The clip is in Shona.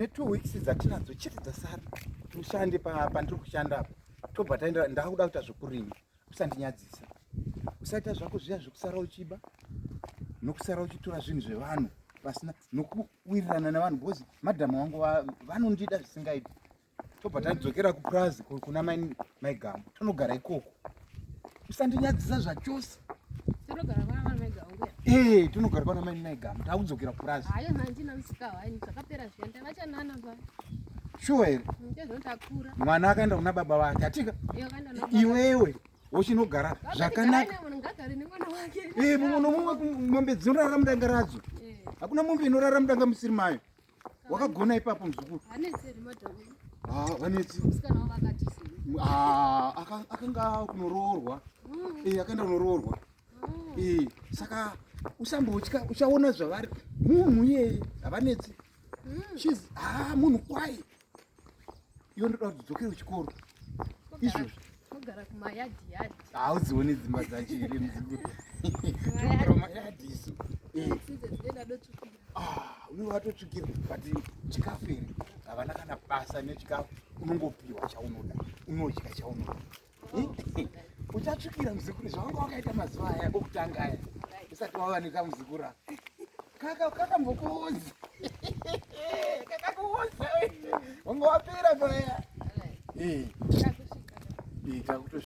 Ne2 weeks dzatinadzo chete dzasara, ushande pandiri kushanda apo, tobva taenda. Ndakuda kuita zvekurima. Usandinyadzisa, usaita zvako zviya zvekusara uchiba nokusara uchitora zvinhu zvevanhu pasina nokuwirirana nevanhu, because madhamu vangu vanondida zvisingaiti. Tobva tadzokera kupurazi kuna Maigambo, tonogara ikoko. Usandinyadzisa zvachose. Tinogara kwana mai Maigambo. Ee, tonogara kwana mai Maigambo, takudzokera kupurazi. Hayo, handina musikawa ini, zvakapera zviya, ndavachanana pa. Shuwa here? Ndezvotakura. Mwana akaenda kuna baba vake, atika? Iyo akaenda kuna baba. Iwewe wochinogara zvakanaka. Munhu ngagare nemwana wake. Ee, mumwe nomumwe. Mombe dzinorara mudanga radzo. Hakuna mombe inorara mudanga musiri mayo. Wakagona ipapo, muzukuru. Hanetseri madhamu. Ah, vanetsi. Musikana wavo akati sei? Ah, akanga kunoroorwa. Eh, akaenda kunoroorwa. Eh, saka usambotya, uchaona zvavari. Munhu iyeye havanetsi. She's ah, munhu kwai. Iwe ndoda kuti udzokere kuchikoro izvozvi. Kugara kumayadhi yadhi. Haudzioni dzimba dzacho here, muzukuru? Tinogara kumayadhi isu. Eh. Tsidze dzinoenda dotsvukira. Ah, unenge watotsvukira, but chikafu here, havana kana basa nechikafu. Unongopiwa chaunoda, unodya chaunoda. Eh, uchatsvukira, muzukuru, zvawanga wakaita mazuva aya okutanga aya usati wawanika. Muzukuru, kakambokuudza, kakakuudza, wanga wapera paya. Eh.